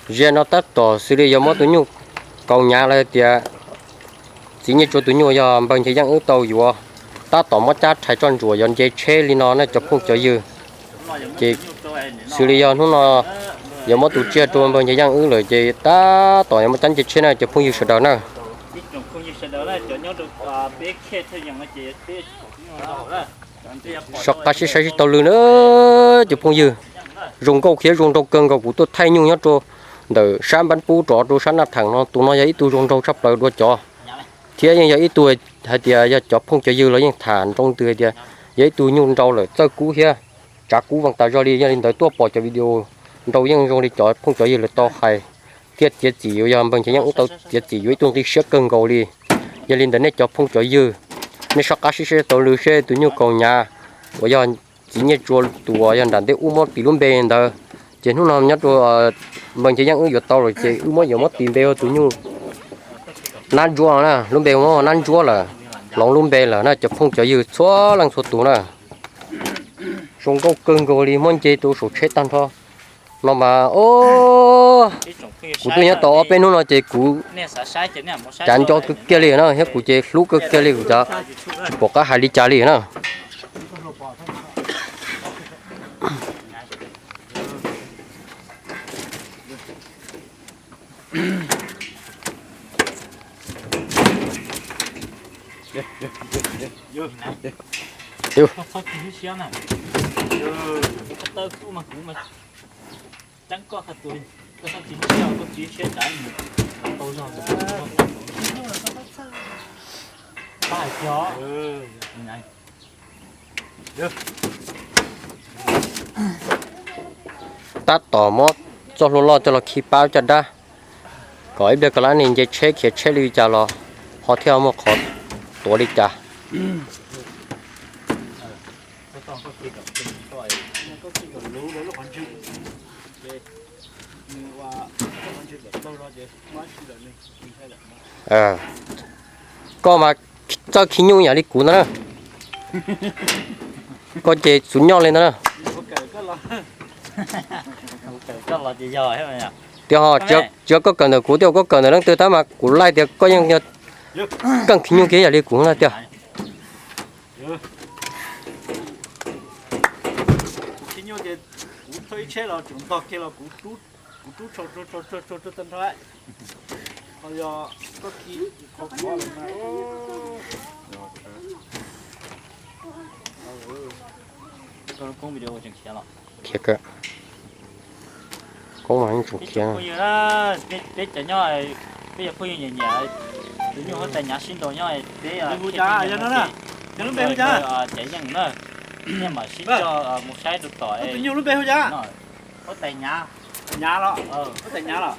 Zaum no tab tom xws li yog muab tus nyuj kaus nyav los tias txiv Nyiaj Tsua tus nyuj yog npawg Nchaiv Yeej wb tau yuav, tab tom muab cab rhais tso ntsuam yuav nce tsheb li no na cov phooj cov ywg. Ces xws li yog hnub no yuav muab tus tsiaj rau npawg Nchaiv Yeej wb lawm ces tab tom yuav muab cab nce tsheb na cov phooj ywg sawv daws na. Soj qab sib saib sib taug lw na cov phooj ywg. Zoo nkauj thiab zoo nraug kawg nkaus, kuv tuaj thaij nyuj nyob rau ntawm sab npab pub rov rau sab naj theem no, tus no yog ib tug zoo nraug tshaj plaws dua cov, thiab yeej yog ib tug hais tias yog cov phooj cov ywg los yeej tham nroo ntws hais tias yog ib tug nyuj nrau lawm txawj kub thiab tsav kub vee tas zog li. Yog li ntawd tuaj pom cov video nrau yeej zoo li cov phooj cov ywg lawv tau hais, thiaj txiav txim yuav yog npawg Nchaiv Yeej wb tau txiav txim yuav ib tug nqi siab kawg nkaus li. Yog li ntawd nej cov phooj cov ywg, nej soj qab sib saib taug lw seb tus nyuj kaus nyav uas yog txiv Nyiaj Tsua tus uas yog nram ntej ub muab piv lub npe ntawd, ces hnub no nyob rau npawg Nchaiv Yeej wb yuav tau lawm ces wb muab yuav muab tis npe ua tus nyuj Nab Ntsuab na, lub npe ua Nab Ntsuab lawm, hloov lub npe lawm na cov phooj cov ywg txhua leej txhua tus na. Zoo nkauj kawg nkaus li, muab nce rau saum tsheb tag nrho no mas, o, kuv twb nyob tau ob peb hnub no ces kuv cav nco kawg kiag li na, thiab kuv ces hlub kawg kiag li, kuv cav tsis pom qab hais li cas li na. Tab tom muab txoj hlua loj coj los khi pab caj dab, kom ib pliag ko lab ni nce tsheb khiav tsheb li cas los ho thiaj muaj qhov tuav li cas. Koj mas txawj khi nyuj yam li kuv ntag na. Koj ces txwv nyob li ntag na. Tias ho tsis yog koj kawm ntawm kuv, tias koj kawm ntawm leej twg tab mas kuv laij tias koj yeej yog keej khi nyuj kiag yam li kuv na tiag. Khiav kawg. Koob mas yeej tseem khiav. Peb cov nyob, peb yog phooj ywg nyiam nyiam tus nyuj huab tais nyav sib nraus nyob peb, Caiv Yeej na, peb mam sib coj mus saib rau tom. Huab tais nyav, nyav los, huab tais nyav los,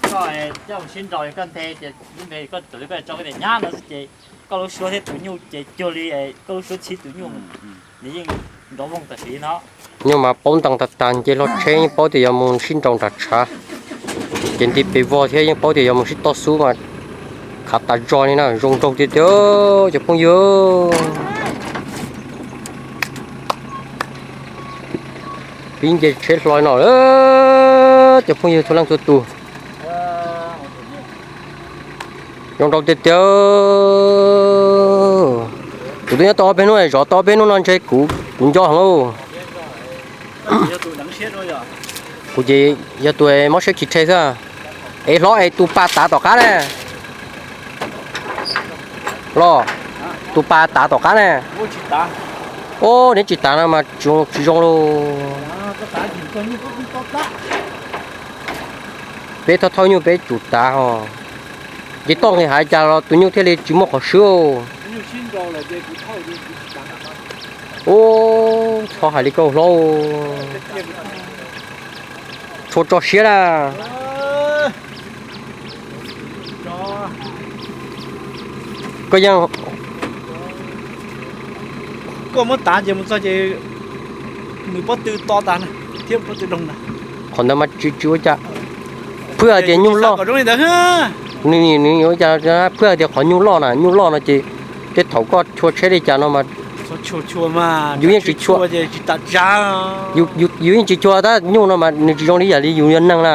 koj coj mus sib nraus koj nthe ces lub npe koj raws li koj tso koj tias nyav no xwb ces koj lub suab thiab tus nyuj ces cuag li koj lub suab txhib tus nyuj, nws yeej nrov voog tam sim no. Nyuj mas paub ntees tag tag, nce hlo tsheb yeej paub tias yuav mus sib nraus nram tshav, ces nti pes vog thiab yeej paub tias yuav mus sib toj xub mas khav tas zog li na, zoo nraug tiag tiag cov phooj ywg. Pib nce tsheb hlo no, cov phooj ywg txhua leej txhua tus. Zoo nraug tiag tiag. Kuv twb nyob tau ob peb hnub, zov tau ob peb hnub no ntshe kuv, kuv nco heev lauj. Kuv ces yog tus mob siab khi rhe xwb. Es hlob es tus pas tav tom qab ne? Los, tus pas tav tom qab ne? Os, neb tsis tav no mas tsis zoo lauj. Peb thauj thauj nyuj peb tsum tav ho. Ces toj nqis hais cas los tus nyuj thiaj li tsis muaj qhov swb. Ub, txhob hais li koj hlob. Tshua tso siab na. Koj yeej, koj muab tav ces mus txog ces nws pob tw to tas na, thiab pob tw doog na. Qhov ntawd mas tsis, tsis ua cas. Phwj hais tias nyuj loj, nws, nws ua cas, phwj hais tias qhov nyuj loj na, nyuj loj no ces tej thaum koj chua tsheb li cas no mas yus yeej tsis chua, yus yeej tsis chua tab nyuj no mas nws tsis zoo li yam li yus yog neeg na.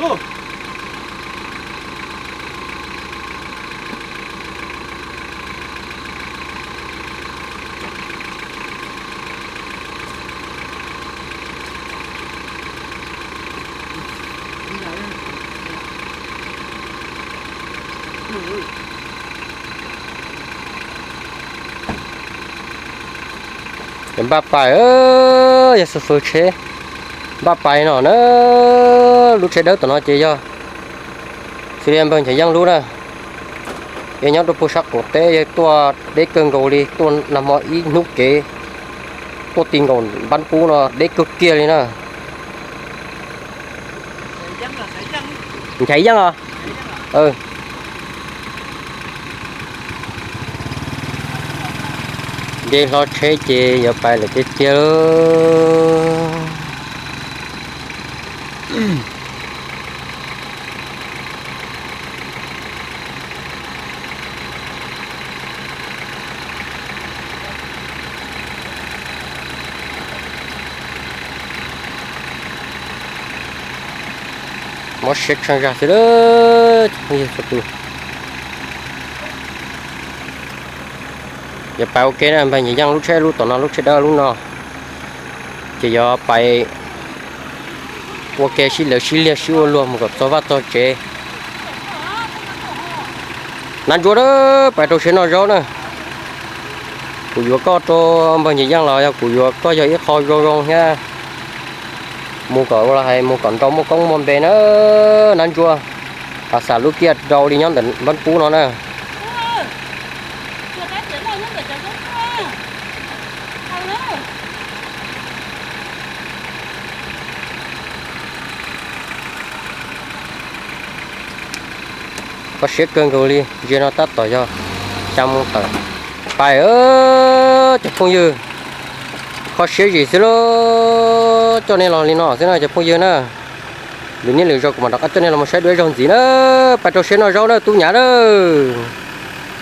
Yog npaj pais, yog xu fwb tsheb npaj pais no na. Lub tsheb dawb tom no ces yog xws li npawg Nchaiv Yeej lub na. Yog nyob rau puag sab qaum teb, yog tuaj deb kawg nkaus li, tuaj nag hmo ib hnub kev tuaj ti nkaus npab pub no deb kawg kiag li na. Nchaiv Yeej os. Nce hlo tsheb ces yuav pais lawm tiag tiag. Mob siab tshee zag xwb lawm. Yuav pais ua ke na, npawg Nchaiv Yeej lub tsheb lub tom no, lub tsheb dawb lub no. Ces yuav pais ua ke sib lawv sib liag sib ua luag mus kom txog vaj txog tsev. Nab Ntsuab, pais rau siab noj zaub na. Kuv yuav koj rau npawg Nchaiv Yeej los yog kuv yuav koj yog ib qho zoo zoo thiab. Mus kom ua los hais mus kom nrau muaj koob muaj npe na Nab Ntsuab. Has xam lub kiaj rau li nyob ntawm npab pub no na. Kho siab kawg nkaus li, ntsia no tab tom yog xya moo tawm. Pais, cov phooj ywg, kho siab zim xwb lauj, coj nej los li no xwb na cov phooj ywg na. Lwm niaj lwm zaus kuv mam rov qab coj nej los mus saib dua ib zaug ntxiv na. Pais rau siab noj zaub na tub nyab na.